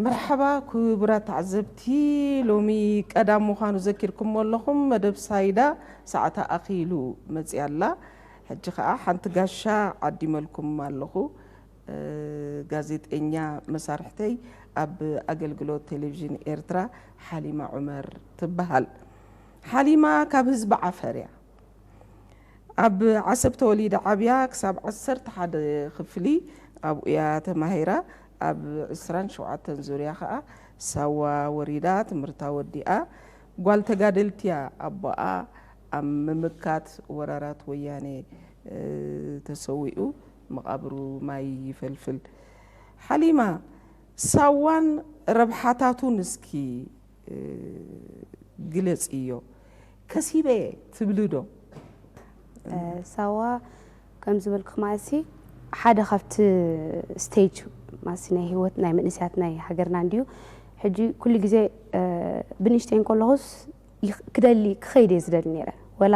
መርሓባ ክቡራት ተዓዘብቲ፣ ሎሚ ቀዳም ምዃኑ ዘኪርኩሞ ኣለኹም። መደብ ሳይዳ ሰዓታ ኣኺሉ መጽያ ኣላ። ሕጂ ኸኣ ሓንቲ ጋሻ ዓዲመልኩም ኣለኹ። እ፣ ጋዜጠኛ መሳርሕተይ ኣብ ኣገልግሎት ቴሌቪዥን ኤርትራ ሓሊማ ዑመር ትበሃል። ሓሊማ ካብ ህዝቢ ዓፈር እያ። ኣብ ዓሰብ ተወሊዳ ዓብያ፣ ክሳብ ዓሰርተ ሓደ ክፍሊ ኣብኡ እያ ተማሂራ። ኣብ ዕስራን ሸውዓተን ዙርያ ኸኣ ሳዋ ወሪዳ ትምህርታ ወዲኣ። ጓል ተጋደልቲ እያ። ኣቦኣ ኣብ ምምካት ወራራት ወያኔ፣ እ፣ ተሰዊኡ፣ መቓብሩ ማይ ይፈልፍል። ሓሊማ፣ ሳዋን ረብሓታቱን እስኪ፣ እ፣ ግለጽዮ። ከሲበ ትብሊ ዶ? እ፣ ሳዋ ከም ዝበልኩ ማለትሲ ሓደ ካብቲ ስቴጅ ማለትሲ ናይ ህይወት ናይ መንእሰያት ናይ ሃገርና እንድዩ። ሕጂ ኩሉ ግዜ፣ እ፣ ብንእሽተይ እንከለኹስ ይኽ-፣ ክደሊ ክኸይድ እየ ዝደሊ ነይረ። ወላ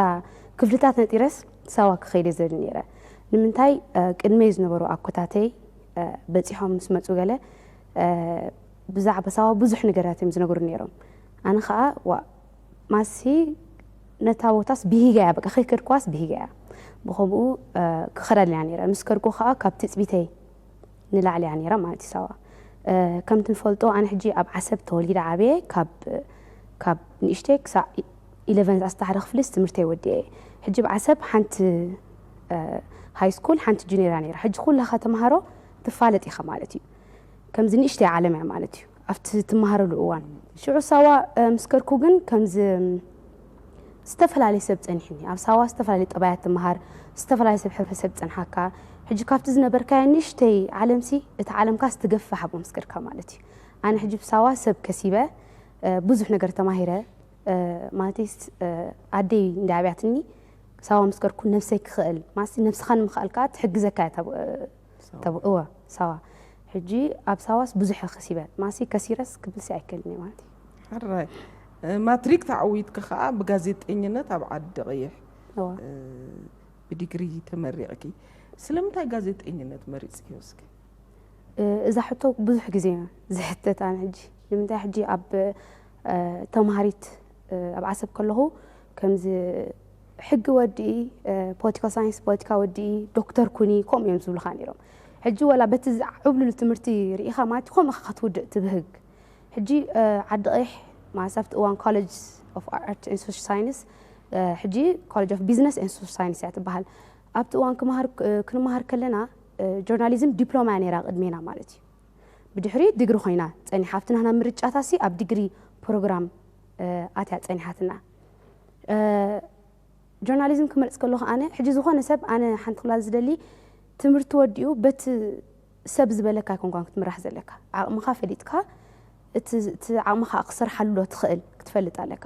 ክፍልታት ነጢረስ ሳዋ ክኸይድ እየ ዝደሊ ነይረ። ንምንታይ፣ እ፣ ቅድመይ ዝነበሩ ኣኮታተይ፣ እ፣ በጺሖም ምስ መጹ ገለ፣ እ፣ ብዛዕባ ሳዋ ብዙሕ ነገራት እዮም ዝነግሩ ነይሮም። ኣነ ኸኣ ዋ ማሲ ነታ ቦታስ ብሂጋ እያ፣ በቃ ከይከድኩዋስ ብሂጋ እያ። ብኸምኡ፣ እ፣ ክኸዳ ደልያ ነይረ። ምስ ከድኩ ኸኣ ካብ ትጽቢተይ ንላዕሊ እያ ነይራ ማለት እዩ ሳዋ። እ፣ ከምቲ ንፈልጦ ኣነ ሕጂ ኣብ ዓሰብ ተወሊደ ዓብየ፣ ካብ፣ ካብ ንእሽተይ ክሳዕ ኢለቨን ኣስተ ሓደ ክፍልስ ትምህርተይ ወዲኤ። ሕጂ ኣብ ዓሰብ ሓንቲ፣ እ፣ ሃይ ስኩል ሓንቲ ጁኒየር እያ ነይራ። ሕጂ ኩላኻ ተምሃሮ ትፋለጥ ኢኻ ማለት እዩ። ከምዚ ንእሽተይ ዓለም እያ ማለት እዩ ኣብቲ ትመሃረሉ እዋን። ሽዑ ሳዋ፣ እ፣ ምስ ከድኩ ግን ከምዚ ዝተፈላለየ ሰብ ጸኒሕኒ። ኣብ ሳዋ ዝተፈላለየ ጠባያት ትመሃር፣ ዝተፈላለየ ሰብ ሕብረተሰብ ጸንሓካ። ሕጂ ካብቲ ዝነበርካዮ ንእሽተይ ዓለምሲ፣ እቲ ዓለምካስ ትገፍሕ ኣብኡ ምስ ከድካ ማለት እዩ። ኣነ ሕጂ ብሳዋ ሰብ ከሲበ፣ እ፣ ብዙሕ ነገር ተማሂረ። እ፣ ማለተይስ፣ እ፣ ኣደይ እንዳ ኣብያትኒ ሳዋ ምስ ከድኩ ነብሰይ ክኽእል፣ ማለትሲ ነብስኻ ንምኽኣል ከኣ ትሕግዘካ እያ እታ ብ-፣ ሳዋ። እታ ብ-፣ እወ፣ ሳዋ። ሕጂ ኣብ ሳዋስ ብዙሕ እየ ከሲበ፣ ማለትሲ ከሲረስ ክብልሲ ኣይክእልን እየ ማለት እዩ። ሕራይ። እ፣ ማትሪክ ተዓዊትኪ ከኣ ብጋዜጠኝነት ኣብ ዓዲ ቀይሕ፣ እወ። እ፣ ብዲግሪ ተመሪቕኪ። ስለምንታይ ጋዜጠኝነት መሪጽክዮ እስኪ? እ፣ እዛ ሕቶ ብዙሕ ግዜ እያ ዝሕተት። ኣነ ሕጂ ንምንታይ ሕጂ ኣብ፣ እ፣ ተምሃሪት፣ እ፣ ኣብ ዓሰብ ከለኹ ከምዚ ሕጊ ወድኢ፣ እ፣ ፖለቲካል ሳይንስ ፖለቲካ ወድኢ፣ ዶክተር ኩኒ ከምኡ እዮም ዝብሉኻ ነይሮም። ሕጂ ወላ በቲ ዝዕብልሉ ትምህርቲ ርኢኻ ማለት እዩ፣ ከምኡ ኢኻ ክትውድእ ትብህግ። ሕጂ፣ እ፣ ዓዲ ቀይሕ ማለት ኣብቲ እዋን ኮሌጅ ኦፍ ኣርት ኤንድ ሶሻል ሳይንስ፣ እ፣ ሕጂ ኮሌጅ ኦፍ ቢዝነስ ኤንድ ሶሻል ሳይንስ እያ ትበሃል። ኣብቲ እዋን ክመሃር፣ እ፣ ክንመሃር ከለና፣ እ፣ ጆርናሊዝም ዲፕሎማ እያ ነይራ ቅድሜና ማለት እዩ። ብድሕሪ ዲግሪ ኮይና ጸኒሓ። ኣብቲ ናህና ምርጫታሲ ኣብ ዲግሪ ፕሮግራም፣ እ፣ ኣትያ ጸኒሓትና። እ፣ ጆርናሊዝም ክመርጽ ከለኹ ኣነ፣ ሕጂ ዝኾነ ሰብ፣ ኣነ ሓንቲ ክብላ ዝደሊ፣ ትምህርቲ ወዲኡ በቲ ሰብ ዝበለካ ኣይኮንኳን ክትምራሕ ዘለካ። ዓቕምኻ ፈሊጥካ፣ እቲ፣ እቲ ዓቕምኻ ክሰርሓሉ ዶ ትኽእል ክትፈልጥ ኣለካ።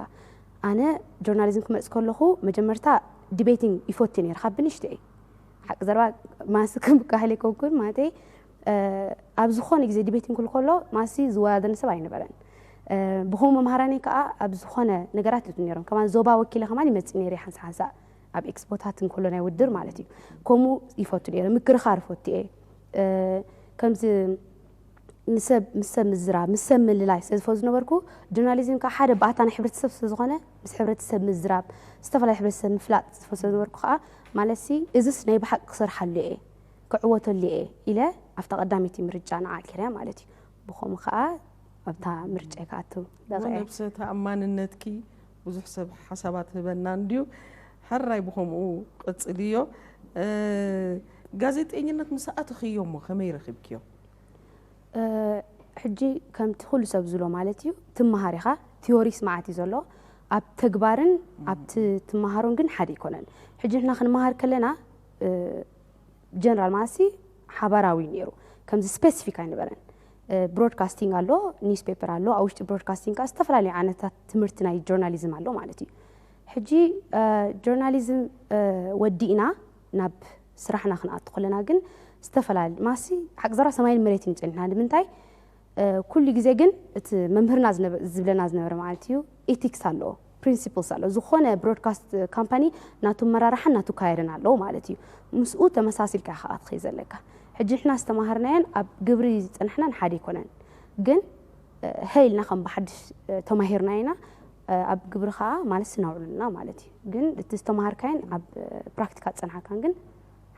ኣነ ጆርናሊዝም ክመርጽ ከለኹ፣ መጀመርታ ዲቤቲንግ ይፈቱ ነይረ፣ ካብ ብንእሽተይ። ሓቂ ዘረባ ማሲ ክም ክበሃል ኣይኮንኩን፣ ማለተይ፣ እ፣ ኣብ ዝኾነ ግዜ ዲቤቲንግ ክብል ከሎ፣ ማሲ ዝወዳደርኒ ሰብ ኣይነበረን። እ፣ ብኸምኡ መምሃራኒ ከኣ ኣብ ዝኾነ ነገራት ይእቱ ነይሮም። ከማን ዞባ ወኪለ ከማን ይመጽእ ነይረ ሓንሳ ሓንሳ ኣብ ኤክስፖታት እንከሎ ናይ ውድድር ማለት እዩ። ከምኡ ይፈቱ ነይረ፣ ምክርኻር ይፈቱ እየ። እ፣ ከምዚ ንሰብ፣ ምስ ሰብ ምዝራብ፣ ምስ ሰብ ምልላይ ስለ ዝፈቱ ዝነበርኩ፣ ጆርናሊዝም ከኣ ሓደ ባእታ ናይ ሕብረተሰብ ስለ ዝኾነ፣ ምስ ሕብረተሰብ ምዝራብ፣ ዝተፈላለየ ሕብረተሰብ ምፍላጥ ዝፈቱ ስለ ዝነበርኩ ከኣ፣ ማለትሲ፣ እዝስ ናይ ብሓቂ ክሰርሓሉ እየ፣ ክዕወተሉ እየ ኢለ ኣብታ ቀዳመይቲ ምርጫ ንዓ ገይረያ ማለት እዩ። ብኸምኡ ከኣ ኣብታ ምርጫይ ክኣቱ እሞ በቒዐ። ነብሰ ተኣማንነትኪ ብዙሕ ሰብ ሓሳባት ህበና እንድዩ። ሕራይ ብኸምኡ ቀጽልዮ። እ፣ ጋዜጠኝነት ምስ ኣተኽዮ እሞ ከመይ ረኺብክዮ? እ፣ ሕጂ ከምቲ ኩሉ ሰብ ዝብሎ ማለት እዩ፣ ትመሃር ኢኻ፣ ቲዮሪስ መዓት እዩ ዘሎ፣ ኣብ ተግባርን ኣብቲ ትመሃሮን ግን ሓደ ኣይኮነን። ሕጂ ንሕና ክንመሃር ከለና፣ እ፣ ጀነራል ማለትሲ ሓባራዊ ነይሩ፣ ከምዚ ስፔሲፊክ ኣይነበረን። እ፣ ብሮድካስቲንግ ኣሎ፣ ኒውስፔፐር ኣሎ፣ ኣብ ውሽጢ ብሮድካስቲንግ ከኣ ዝተፈላለዩ ዓይነታት ትምህርቲ ናይ ጆርናሊዝም ኣሎ ማለት እዩ። ሕጂ፣ እ፣ ጆርናሊዝም፣ እ፣ ወዲእና ናብ ስራሕና ክንኣቱ ከለና ግን ዝተፈላለዩ ማሲ ሓቂ ዘረባ ሰማይን መሬትን እዩ ጸኒሕና። ንምንታይ? እ፣ ኩሉ ግዜ ግን እቲ መምህርና ዝነበ-፣ ዝብለና ዝነበረ ማለት እዩ፣ ኤቲክስ ኣለዎ፣ ፕሪንሲፕልስ ኣለዎ። ዝኾነ ብሮድካስት ካምፓኒ ናቱ ኣመራርሓን ናቱ ኣካያድን ኣለዎ ማለት እዩ። ምስኡ ተመሳሲልካ ኢኻ ክትኸይድ ዘለካ። ሕጂ ንሕና ዝተማሃርናዮን ኣብ ግብሪ ዝጸናሕናን ሓደ ኣይኮነን። ግን ሀይልና ከም ብሓድሽ ተማሂርና ኢና። ኣብ ግብሪ ከዓ ማለት ስናውዕሉና ማለት እዩ። ግን እቲ ዝተማሃርካይን ኣብ ፕራክቲካ ዝፀንሓካን ግን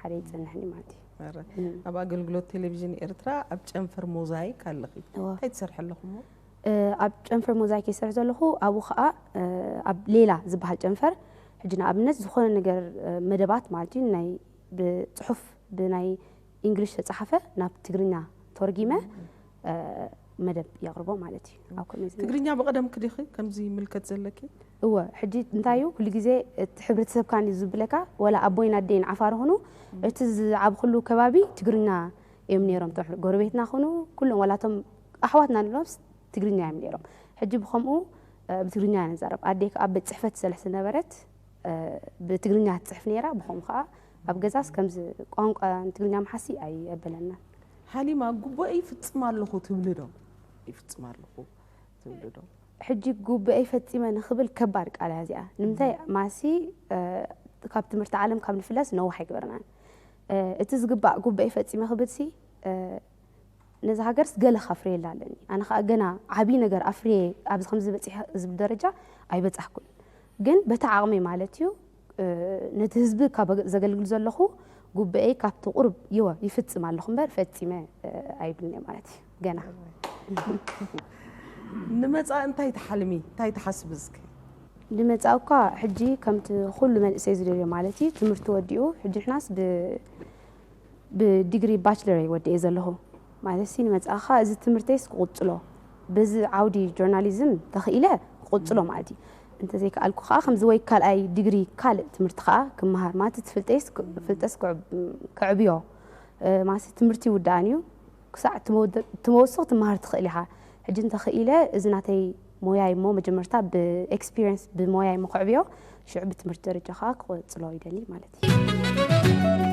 ሓደ ይፀንሕኒ ማለት እዩ። ኣብ ኣገልግሎት ቴሌቪዥን ኤርትራ ኣብ ጨንፈር ሞዛይክ ኣለኺ። እንታይ ትሰርሒ ኣለኹ? ኣብ ጨንፈር ሞዛይክ ይሰርሕ ዘለኹ። ኣብኡ ከዓ ኣብ ሌላ ዝበሃል ጨንፈር ሕጂ ንኣብነት ዝኾነ ነገር መደባት ማለት እዩ ናይ ብፅሑፍ ብናይ ኢንግሊሽ ተፃሓፈ ናብ ትግርኛ ተርጊመ መደብ የቕርቦ ማለት እዩ። ኣብ ኮሜዚ ትግርኛ ብቐደም ክዲኺ ከምዚ ምልከት ዘለኪ? እወ፣ ሕጂ እንታይ እዩ ኩሉ ግዜ እቲ ሕብረተሰብካን እዩ ዝብለካ፣ ወላ ኣቦይን ኣደይን ዓፋር ሆኑ እቲ ዝዓብኹሉ ከባቢ ትግርኛ እዮም ነይሮም። እቶም ጎረቤትና ኾኑ ኩሎም ወላቶም ኣሕዋትና ንብሎምስ ትግርኛ እዮም ነይሮም። ሕጂ ብኸምኡ ብትግርኛ ንዛረብ። ኣደይ ከዓ ቤት ፅሕፈት ትሰርሕ ዝነበረት ብትግርኛ ትፅሕፍ ነይራ። ብኸምኡ ከዓ ኣብ ገዛስ ከምዚ ቋንቋ ንትግርኛ ምሓሲ ኣይቀበለናን። ሓሊማ ጉቦ ይፍፅም ኣለኹ ትብሊ ዶ? ይፍፅም ኣለኹ ትብሊ ዶ? ሕጂ ጉቦ ፈፂመ ንኽብል ከባድ ቃል እያ እዚኣ። ንምንታይ ማሲ ካብ ትምህርቲ ዓለም ካብ ንፍለስ ነዋሕ ኣይግበርናን። እቲ ዝግባእ ጉቦ ፈፂመ ክብልሲ ነዛ ሃገርስ ገለ ከፍርየላ ኣለኒ። ኣነ ከዓ ገና ዓብዪ ነገር ኣፍርየ ኣብዚ ከምዚ በፂሐ ዝብል ደረጃ ኣይበፃሕኩን። ግን በቲ ዓቕመይ ማለት እዩ ነቲ ህዝቢ ካብ ዘገልግል ዘለኹ ጉበኤይ ካብቲ ቁሩብ ይወ ይፍፅም ኣለኹ እምበር ፈፂመ ኣይብልን እየ ማለት እዩ ገና። ንመፃኢ እንታይ ትሓልሚ እንታይ ትሓስቢ እስኪ? ንመፃኢ እኳ ሕጂ ከምቲ ኩሉ መንእሰይ ዝደልዮ ማለት እዩ ትምህርቲ ወዲኡ ሕጂ ንሕናስ ብ ብዲግሪ ባችለር እየ ወዲኤ ዘለኹ። ማለት ሲ ንመጻእኻ እዚ ትምህርተይስ ክቕጽሎ በዚ ዓውዲ ጆርናሊዝም ተኽኢለ ክቕጽሎ ማለት እዩ። እንተዘይከኣልኩ ከዓ ከምዚ ወይ ካልኣይ ዲግሪ ካልእ ትምህርቲ ከዓ ክመሃር ማለት እቲ ፍልጠይስ ፍልጠስ ክዕብዮ ማለት ትምህርቲ ይውዳእን እዩ። ክሳዕ ትመውስኽ ትመሃር ትኽእል ኢኻ። ሕጂ እንተኽኢለ እዚ ናተይ ሞያይ እሞ መጀመርታ ብኤክስፒሪየንስ ብሞያይ እሞ ከዕብዮ ሽዑ ብትምህርቲ ደረጃ ከዓ ክቕፅሎ ይደሊ ማለት እዩ።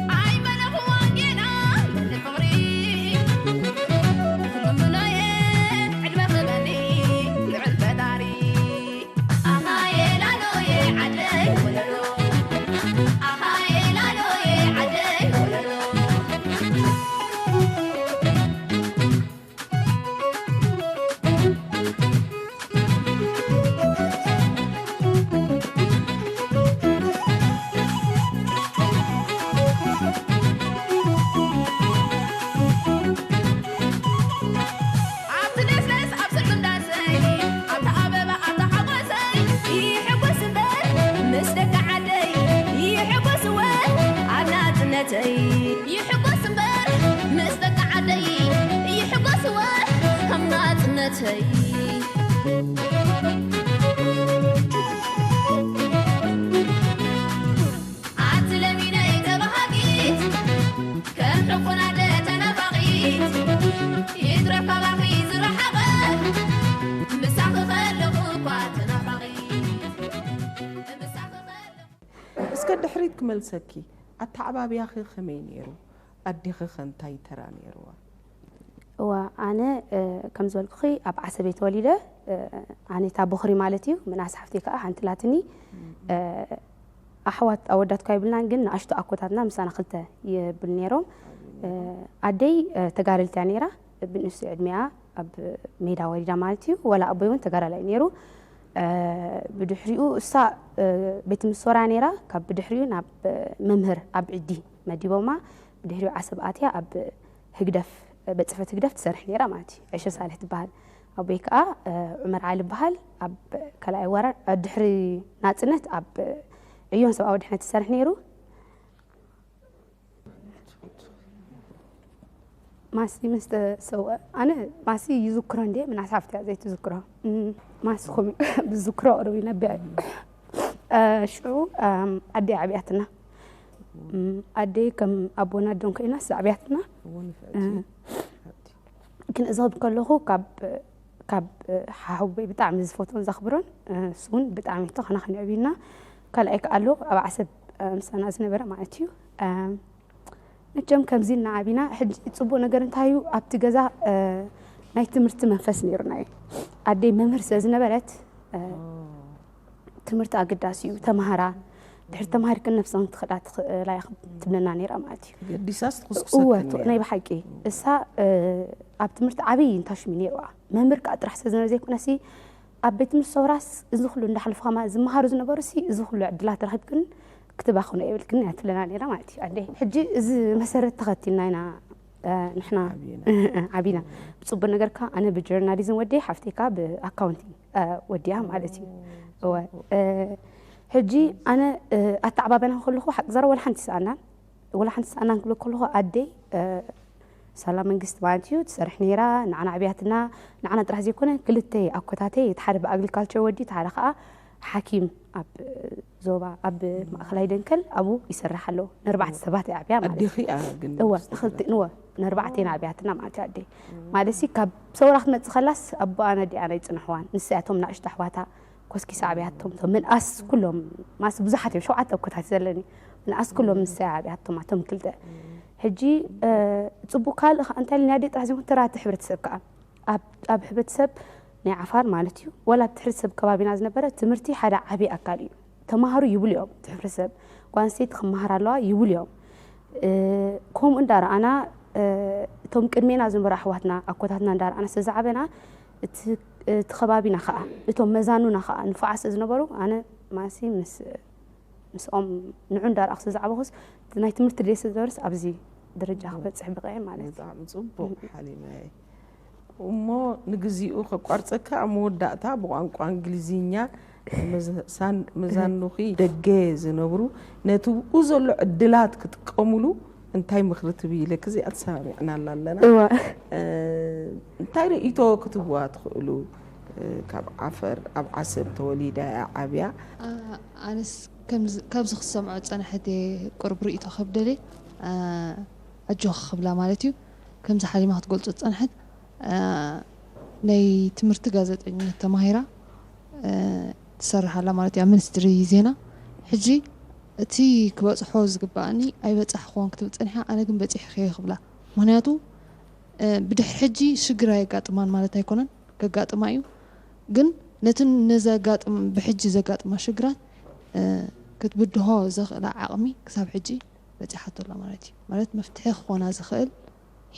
እስከ ድሕሪት ክመልሰኪ፣ ኣተዓባብያኺ ከመይ ነይሩ? ኣዴኺ ከ እንታይ ተራ ነይርዋ? እዋ ኣነ ከም ዝበልኩኺ ኣብ ዓሰብ እየ ተወሊደ። ኣነ እታ ቦኽሪ ማለት እዩ። ምንኣስ ሓፍተይ ከዓ ሓንቲ ኣላትኒ። ኣሕዋት ኣወዳት እኳ የብልናን፣ ግን ንኣሽቱ ኣኮታትና ምሳና ክልተ የብል ነይሮም። ኣደይ ተጋደልቲ እያ ነይራ። ብንእሽተይ ዕድሚኣ ኣብ ሜዳ ወሪዳ ማለት እዩ። ወላ ኣቦይ እውን ተጋዳላይ ነይሩ። ብድሕሪኡ እሳ ቤት ምስ ወራ ነይራ። ካብ ብድሕሪኡ ናብ መምህር ኣብ ዕዲ መዲቦማ። ብድሕሪኡ ዓሰብ ኣትያ ኣብ ህግደፍ ቤት ፅሕፈት ህግደፍ ትሰርሕ ነይራ ማለት እዩ። ዕሸ ሳልሕ ትበሃል። ኣቦይ ከዓ ዑመር ዓሊ ይበሃል። ኣብ ካልኣይ ወራር ድሕሪ ናፅነት ኣብ ዕዮን ሰብኣዊ ድሕነት ትሰርሕ ነይሩ። ማሲ ምስ ተሰውአ ኣነ ማሲ ይዝክሮ እንዴ ምናስ ሓፍትያ ዘይትዝክሮ ማሲ ኮሚ ብዝክሮ ቅርብ ይነብዕ ሽዑ ኣደይ ዓብያትና ኣደይ ከም ኣቦና ኣዶን ኮይና ዓብያትና ግን እዚ ክብል ከለኹ ካብ ካብ ሓወቦይ ብጣዕሚ ዝፈትዎን ዘኽብሮን እሱ እውን ብጣዕሚ ተኸናኺኑ ዕብዩና ካልኣይ ከኣሉ ኣብ ዓሰብ ምሳና ዝነበረ ማለት እዩ መቸም ከምዚ እናዓቢና ሕጂ ፅቡቅ ነገር እንታይ እዩ ኣብቲ ገዛ ናይ ትምህርቲ መንፈስ ነይሩና እዩ ኣደይ መምህር ስለ ዝነበረት ትምህርቲ ኣገዳሲ እዩ ተማሃራ ድሕሪ ተማሂርክን ነብስኽን ክትኽእላ ትኽእላ ኢኽን ትብለና ነይራ ማለት እዩ ገዲሳስ ትኹስኩሰክን እወ ነይራ። ናይ ብሓቂ እሳ ኣብ ትምህርቲ ዓብዪ ኢንታሽሚ ነይርዋ። መምህር ከዓ ጥራሕ ስለ ዝነበረ ዘይኮነሲ ኣብ ቤት ትምህርቲ ሰውራስ እዚ ኩሉ እንዳሓለፉ ከማ ዝመሃሩ ዝነበሩ ሲ እዚ ኩሉ ዕድላት ረኺብክን ክትባኽኖ የብልክን እያ ትብለና ነይራ ማለት እዩ ኣደይ። ሕጂ እዚ መሰረት ተኸቲልና ኢና ንሕና ዓቢና። ብፅቡቅ ነገር ከዓ ኣነ ብጆርናሊዝም ወዲየ ሓፍተይ ከዓ ብኣካውንቲንግ ወዲያ ማለት እዩ። እወ ሕጂ ኣነ ኣተዓባበና ከለኹ ሓቂ ዘረ ወላ ሓንቲ ሰኣናን ወላ ሓንቲ ሰኣናን ክብለ ከለኹ ኣደይ ሳላ መንግስቲ ማለት እዩ ትሰርሕ ነይራ። ንዓና ዕብያትና ንዓና ጥራሕ ዘይኮነ ክልተ ኣኮታተይ እቲ ሓደ ብኣግሪካልቸር ወዲ እቲ ሓደ ከዓ ሓኪም ኣብ ዞባ ኣብ ማእኸላይ ደንከል ኣብኡ ይሰርሕ ኣሎ። ንኣርባዕተ ሰባት እያ ዕብያ ማለት እዩ። ኣዴኺ እያ ግን እወ ንክልተ ንወ ንኣርባዕተ ኢና ዕብያትና ማለት እዩ ኣደይ ማለት ሲ ካብ ሰውራ ክትመፅእ ከላስ ኣቦኣን ኣዲኣን ኣይፅንሕዋን ንሳያቶም ናእሽቶ ኣሕዋታ ኮስኪሳ ኣብያቶም እቶም ምንኣስ ኩሎም ማስ ብዙሓት እዮም ሸውዓተ ኣኮታት ዘለኒ ምንኣስ ኩሎም ንሳይ ኣብያቶም ኣቶም ክልተ ሕጂ ፅቡቅ ካልእ ከዓ እንታይ ኢልና ኣደይ ጥራሕ ዘይኮነ ተራቲ ሕብረተሰብ ከዓ ኣብ ሕብረተሰብ ናይ ዓፋር ማለት እዩ ወላ ኣብቲ ሕብረተሰብ ከባቢና ዝነበረ ትምህርቲ ሓደ ዓብዪ ኣካል እዩ ተማሃሩ ይብሉ እዮም እቲ ሕብረተሰብ ጓል ኣንስተይቲ ክመሃር ኣለዋ ይብሉ እዮም ከምኡ እንዳረኣና እቶም ቅድሜና ዝነበሩ ኣሕዋትና ኣኮታትና እንዳረኣና ስለዝዓበና እቲ ከባቢና ከዓ እቶም መዛኑና ከዓ ንፉዓት ስለዝነበሩ ኣነ ማሲ ምስ ምስኦም ንዑ እንዳረኣኹ ስለዝዓበኹስ ናይ ትምህርቲ ድሌት ስለዝነበርስ ኣብዚ ደረጃ ክበፅሕ በቂዐ ማለት እዩ። ብጣዕሚ ፅቡቅ ሓሊመ እሞ ንግዚኡ ከቋርፀካ ኣብ መወዳእታ ብቋንቋ እንግሊዝኛ መዛኑኺ ደገ ዝነብሩ ነቲ ብኡ ዘሎ ዕድላት ክጥቀምሉ እንታይ ምኽሪ ትብዪ ኢለኪ እዚኣ ተሰማሚዕናላ ኣለና እንታይ ርእይቶ ክትህብዋ ትኽእሉ ካብ ዓፈር ኣብ ዓሰብ ተወሊዳ እያ ዓብያ ኣነስ ካብዚ ክሰምዖ ዝፀንሐት እየ ቅርብ ርእይቶ ከብደልየ ኣጆኺ ክብላ ማለት እዩ ከምዚ ሓሊማ ክትገልፆ ዝፀንሐት ናይ ትምህርቲ ጋዜጠኝነት ተማሂራ ትሰርሕ ኣላ ማለት እዩ ኣብ ሚኒስትሪ ዜና ሕጂ እቲ ክበፅሖ ዝግባኣኒ ኣይበፃሕክዎን ክትብል ፀኒሓ ኣነ ግን በፂሕክዮ ክብላ ምክንያቱ ብድሕሪ ሕጂ ሽግር ኣየጋጥማን ማለት ኣይኮነን ከጋጥማ እዩ ግን ነትን ነዘጋጥም ብሕጂ ዘጋጥማ ሽግራት ክትብድሆ ዘኽእላ ዓቕሚ ክሳብ ሕጂ በፂሓቶ ኣላ ማለት እዩ ማለት መፍትሒ ክኾና ዝኽእል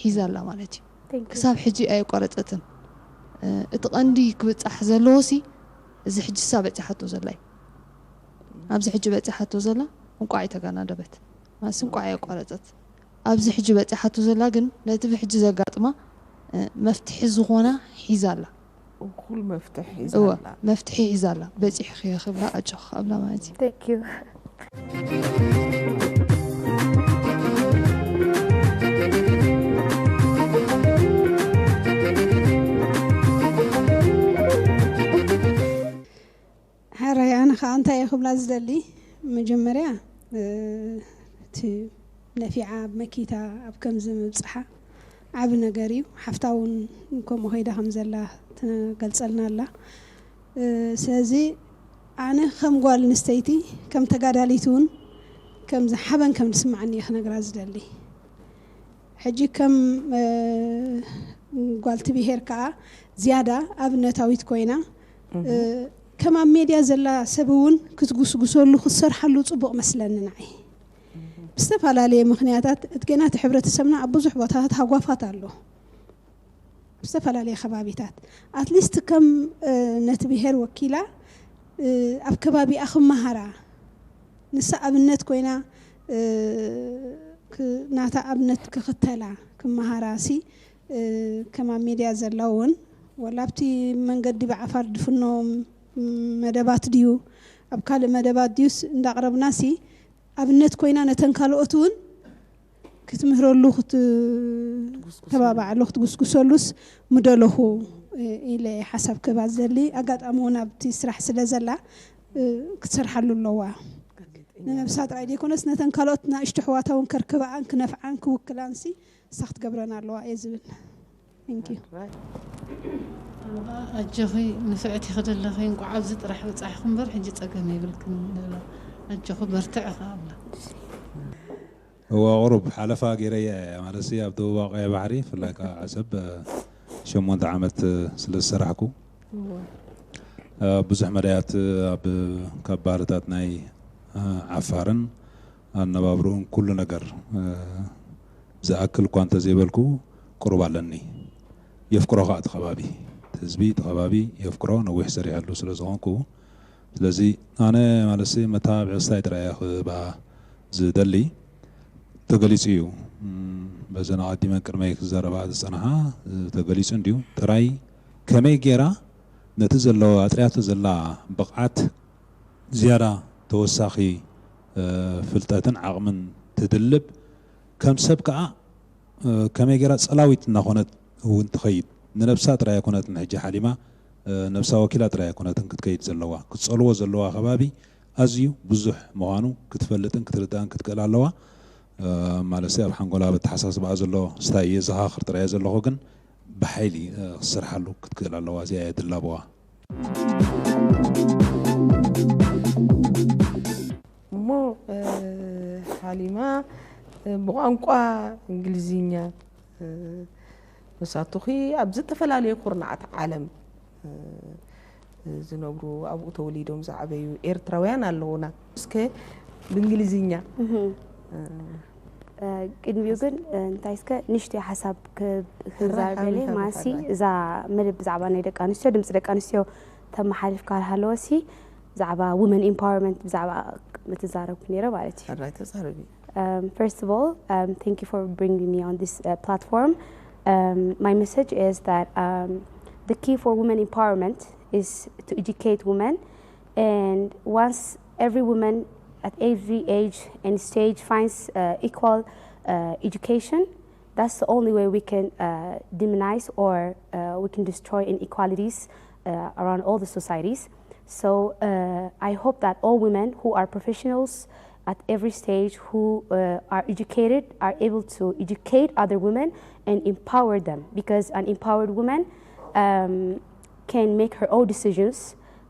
ሒዛ ኣላ ማለት እዩ ክሳብ ሕጂ ኣየቋረፀትን እቲ ቀንዲ ክብፃሕ ዘለዎ ሲ እዚ ሕጂ ሳ በፂሓቶ ዘላ እዩ ኣብዚ ሕጂ በፂሓቶ ዘላ እንቋዕ ተጋናደበት ማለት እንቋዕ ኣየቋረፀት ኣብዚ ሕጂ በፂሓቶ ዘላ ግን ነቲ ብሕጂ ዘጋጥማ መፍትሒ ዝኾና ሒዛ ኣላ እኩል መፍትሒ ሒዛ ኣላ መፍትሒ ሒዛ ኣላ በፂሕኽዮ ክብላ ኣጆኺ ኣብላ ማለት እዩ Thank you ሕራይ ኣነ ከዓ እንታይ እየ ክብላ ዝደሊ መጀመርያ እቲ ነፊዓ ኣብ መኪታ ኣብ ከምዚ ምብፅሓ ዓቢ ነገር እዩ ሓፍታ እውን ከምኡ ከይዳ ከም ዘላ ትገልፀልና ኣላ ስለዚ ኣነ ከም ጓል ኣንስተይቲ ከም ተጋዳሊት እውን ከምዚ ሓበን ከም ዝስማዓኒ እየ ክነግራ ዝደሊ ሕጂ ከም ጓልቲ ብሄር ከዓ ዝያዳ ኣብነታዊት ኮይና ከም ኣብ ሜድያ ዘላ ሰብ እውን ክትጉስጉሰሉ ክትሰርሓሉ ፅቡቕ መስለኒ ንዓይ ብዝተፈላለየ ምክንያታት እቲ ገና እቲ ሕብረተሰብና ኣብ ብዙሕ ቦታታት ሃጓፋት ኣሎ ብዝተፈላለየ ከባቢታት ኣትሊስት ከም ነቲ ብሄር ወኪላ ኣብ ከባቢኣ ክመሃራ ንሳ ኣብነት ኮይና ናታ ኣብነት ክኽተላ ክመሃራ ሲ ከም ኣብ ሜድያ ዘላ እውን ወላ ኣብቲ መንገዲ ብዓፋር ድፍኖ መደባት ድዩ ኣብ ካልእ መደባት ድዩስ እንዳቕረብና ሲ ኣብነት ኮይና ነተን ካልኦት እውን ክትምህረሉ ክትተባባዓሉ ክትጉስጉሰሉስ ምደለኹ ኢለ ሓሳብ ክህባ ዝደሊ ኣጋጣሚ እውን ኣብቲ ስራሕ ስለ ዘላ ክትሰርሓሉ ኣለዋ ንነብሳ ጥራይ ዘይኮነስ ነተን ካልኦት ናእሽቱ ኣሕዋታ እውን ከርክበኣን ክነፍዓን ክውክላንሲ ንሳ ክትገብረን ኣለዋ እየ ዝብል Thank you. ኣጆኺ ንፍዕቲ ክደለኺ እንቋዕ ኣብዚ ጥራሕ በፃሕኹ እምበር ሕጂ ፀገም የብልክን ንብላ ኣጆኺ በርትዕ ከኣብላ እዋ ቁሩብ ሓለፋ ገይረያ እያ ማለት ኣብ ደቡባዊ ቀይ ባሕሪ ብፍላይ ከዓ ዓሰብ ሸሞንተ ዓመት ስለ ዝሰራሕኩ ብዙሕ መዳያት ኣብ ካብ ባህልታት ናይ ዓፋርን ኣነባብርኡን ኩሉ ነገር ዝኣክል እኳ እንተዘይበልኩ ቁሩብ ኣለኒ የፍቅሮ ከዓ እቲ ከባቢ፣ እቲ ህዝቢ እቲ ከባቢ የፍቅሮ። ነዊሕ ሰሪሐሉ ስለ ዝኾንኩ፣ ስለዚ ኣነ ማለት ሲ መተባብዒ ክስታይ ጥራይ እየ ክህባ ዝደሊ። ተገሊጹ እዩ። እም፣ በዘን ኣቐዲመን ቅድመይ ክዛረባ ዝጸንሓ፣ እ፣ ተገሊጹ እንድዩ። ጥራይ ከመይ ጌራ ነቲ ዘለዎ ኣጥርያቶ ዘላ ብቕዓት ዝያዳ ተወሳኺ፣ እ፣ ፍልጠትን ዓቕምን ትድልብ፣ ከም ሰብ ከኣ፣ እ፣ ከመይ ጌራ ጸላዊት እናኾነት እውን ትኸይድ። ንነብሳ ጥራይ ኣይኮነትን ሕጂ ሓሊማ፣ እ፣ ነብሳ ወኪላ ጥራይ ኣይኮነትን ክትከይድ ዘለዋ። ክትጸልዎ ዘለዋ ከባቢ ኣዝዩ ብዙሕ ምዃኑ ክትፈልጥን ክትርዳእን ክትክእል ኣለዋ። እ፣ ማለት ኣብ ሓንጎላ፣ ኣብ ኣተሓሳስባኣ ዘሎ ስታይ የዘኻኽር ጥራይ ዘለኹ፣ ግን ብሓይሊ፣ እ፣ ክትሰርሓሉ ክትክእል ኣለዋ። እዚኣ እየ ድላቦዋ። እሞ፣ እ፣ ሓሊማ፣ እ፣ ብቋንቋ እንግሊዝኛ፣ እ፣ መሳቱኺ ኣብ ዝተፈላለየ ኩርናዓት ዓለም፣ እ፣ ዝነብሩ፣ ኣብኡ ተወሊዶም ዝዓበዩ ኤርትራውያን ኣለዉና። እስከ ብእንግሊዝኛ፣ እህ። እ፣ እ፣ ቅድሚኡ ግን፣ እ፣ እንታይ እስከ ንእሽተይ ሓሳብ ክ-፣ ክዛረብ ሕራይ ደልየ። ሓወይ፣ ማሲ፣ ሕራይ። እዛ መደብ ብዛዕባ ናይ ደቂ ኣንስትዮ፣ ድምፂ ደቂ ኣንስትዮ ተመሓላልፍ ክሃል ሃለወሲ፣ ብዛዕባ ውመን ኢምፓወርመንት ብዛዕባ ምትዛረብኩ ነይረ ማለት እዩ። ሕራይ ተዛረቢ። Um, first of all, um, thank you for bringing me on this, uh, platform. Um, my message is that, um, the key for women empowerment is to educate women, and once every woman at every age and stage finds, uh, equal, uh, education, that's the only way we can, uh, demonize or, uh, we can destroy inequalities, uh, around all the societies. So, uh, I hope that all women who are professionals at every stage, who, uh, are educated, are able to educate other women and empower them, because an empowered woman, um, can make her own decisions,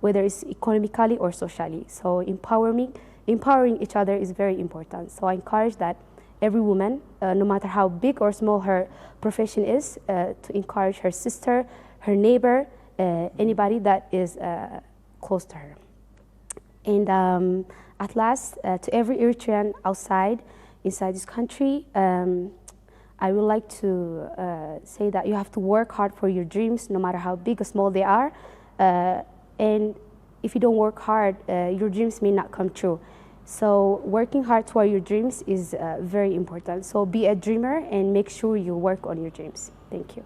whether it's economically or socially. So empowering, empowering each other is very important. So I encourage that every woman, uh, no matter how big or small her profession is, uh, to encourage her sister, her neighbor, uh, anybody that is, uh, close to her. And, um, at last, uh, to every Eritrean outside, inside this country, um, I would like to, uh, say that you have to work hard for your dreams, no matter how big or small they are. Uh, and if you don't work hard, uh, your dreams may not come true. So working hard toward your dreams is, uh, very important. So be a dreamer and make sure you work on your dreams. Thank you.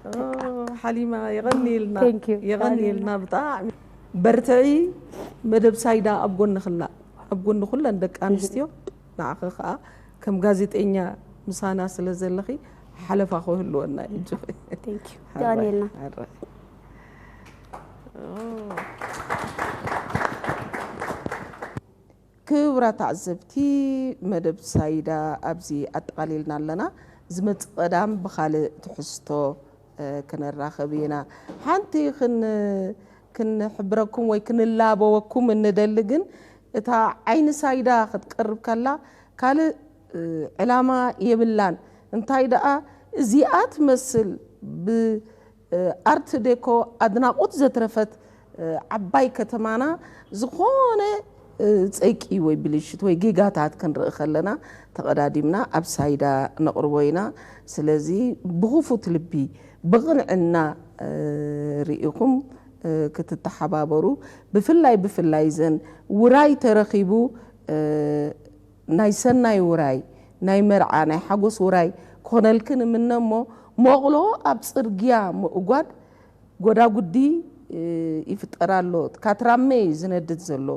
ኦ፣ ሓሊማ፣ የቐንየልና። Thank you። የቐንየልና ብጣዕሚ። በርትዒ። መደብ ሳይዳ ኣብ ጎንኽላ፣ ኣብ ጎኒ ኩለን ደቂ ኣንስትዮ። ንዓኺ ኸኣ ከም ጋዜጠኛ ምሳና ስለ ዘለኺ ሓለፋ ክህልወና እዩ። Thank you። የቐንየልና። ሕራይ። ኦ። ክቡራት ተዓዘብቲ፣ መደብ ሳይዳ ኣብዚ ኣጠቓሊልና ኣለና። ዝመጽእ ቀዳም ብኻልእ ትሕዝቶ፣ እ፣ ክንራኸብ ኢና። ሓንቲ ክን-፣ ክንሕብረኩም ወይ ክንላበወኩም እንደሊ ግን፣ እታ ዓይኒ ሳይዳ ክትቀርብ ከላ ካልእ፣ እ፣ ዕላማ የብላን። እንታይ ደኣ እዚኣ ትመስል ብ-፣ ኣርት ዴኮ ኣድናቖት ዘትረፈት ዓባይ ከተማና ዝኾነ ጸይቂ ወይ ብልሽት ወይ ጌጋታት ክንርኢ ከለና ተቐዳዲምና ኣብ ሳይዳ ነቕርቦ ኢና። ስለዚ ብኽፉት ልቢ ብቕንዕና ርኢኹም ክትተሓባበሩ ብፍላይ ብፍላይ ዘን ውራይ ተረኺቡ ናይ ሰናይ ውራይ፣ ናይ መርዓ፣ ናይ ሓጎስ ውራይ ክኾነልክን እምነ እሞ፣ መቕሎ ኣብ ጽርግያ ምእጓድ ጎዳጉዲ ይፍጠር ኣሎ። ካትራመ እዩ ዝነድድ ዘሎ።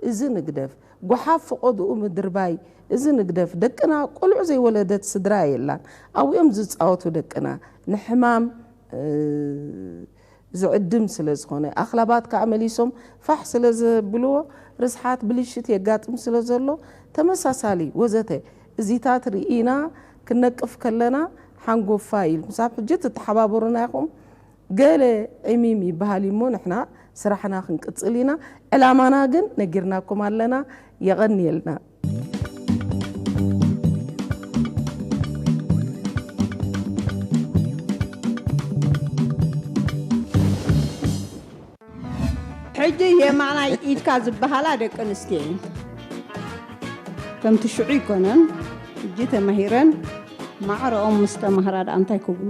እዚ ንግደፍ። ጓሓፍ ፈቖድኡ ምድርባይ፣ እዚ ንግደፍ። ደቅና ቆልዑ ዘይወለደት ስድራ የላን። ኣብኡ እዮም ዝጻወቱ ደቅና። ንሕማም ዝዕድም ስለ ዝኾነ፣ ኣኽላባት ከኣ መሊሶም ፋሕ ስለ ዘብልዎ፣ ርስሓት፣ ብልሽት የጋጥም ስለ ዘሎ፣ ተመሳሳሊ ወዘተ እዚታት ርኢና ክንነቅፍ ከለና፣ ሓንጎፋይ ኢልኩም ሳብ ሕጂ ትተሓባበሩና ኢኹም። ገለ ዕሚም ይበሃል እሞ፣ ንሕና ስራሕና ክንቅጽል ኢና። ዕላማና ግን ነጊርናኩም ኣለና። የቐንየልና። ሕጂ የማናይ ኢድካ ዝበሃላ ደቂ ኣንስትዮ እየን። ከምቲ ሽዑ ኣይኮነን። ሕጂ ተማሂረን ማዕረኦም ምስ ተማህራ ደኣ እንታይ ክብሉ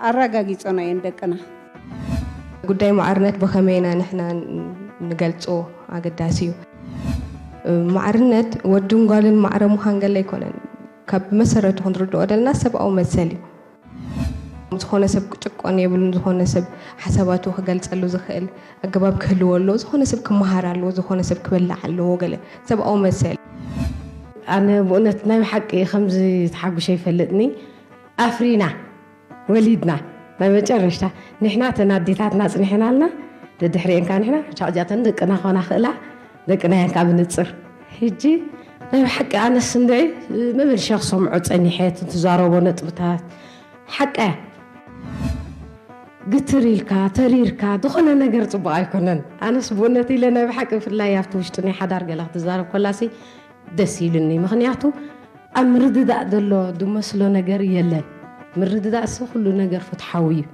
ኣረጋጊጸና እየን ደቅና። ጉዳይ ማዕርነት ብኸመይ ኢና ንሕና ንገልጾ ኣገዳሲ እዩ። ማዕርነት ወድን ጓልን ማዕረ ምዃን ገለ ኣይኮነን። ካብ መሰረቱ ክንርድኦ ደለና ሰብኣዊ መሰል እዩ። ዝኾነ ሰብ ክጭቆን የብሉን። ዝኾነ ሰብ ሓሳባቱ ክገልጸሉ ዝኽእል ኣገባብ ክህልዎ ኣለዎ። ዝኾነ ሰብ ክመሃር ኣለዎ። ዝኾነ ሰብ ክበልዕ ኣለዎ። ገለ ሰብኣዊ መሰል። ኣነ ብእውነት ናይ ብሓቂ ከምዚ ተሓጉሸ ይፈልጥኒ። ኣፍሪና ወሊድና ናይ መጨረሽታ ንሕና ተን ኣዴታትና ጽኒሕናልና፣ ደድሕሪኤን ከኣ ንሕና ቻዕጃተን ደቅና ኮና ክእላ ደቅና እየን ከኣ ብንጽር። ሕጂ ናይ ብሓቂ ኣነስ እንድዒ መመልሸ ክሰምዖ ጸኒሐ እተን ትዛረቦ ነጥብታት ሓቀ ግትር ኢልካ ተሪርካ ዝኾነ ነገር ጽቡቕ ኣይኮነን። ኣነስ ብእውነት ኢለ ናይ ብሓቂ ብፍላይ ኣብቲ ውሽጢ ናይ ሓዳር ገለ ክትዛረብ ኮላሲ ደስ ኢሉኒ። ምኽንያቱ ኣብ ምርድዳእ ዘሎ ድመስሎ ነገር የለን። ምርድዳእ ሲ ኩሉ ነገር ፍትሓዊ እዩ።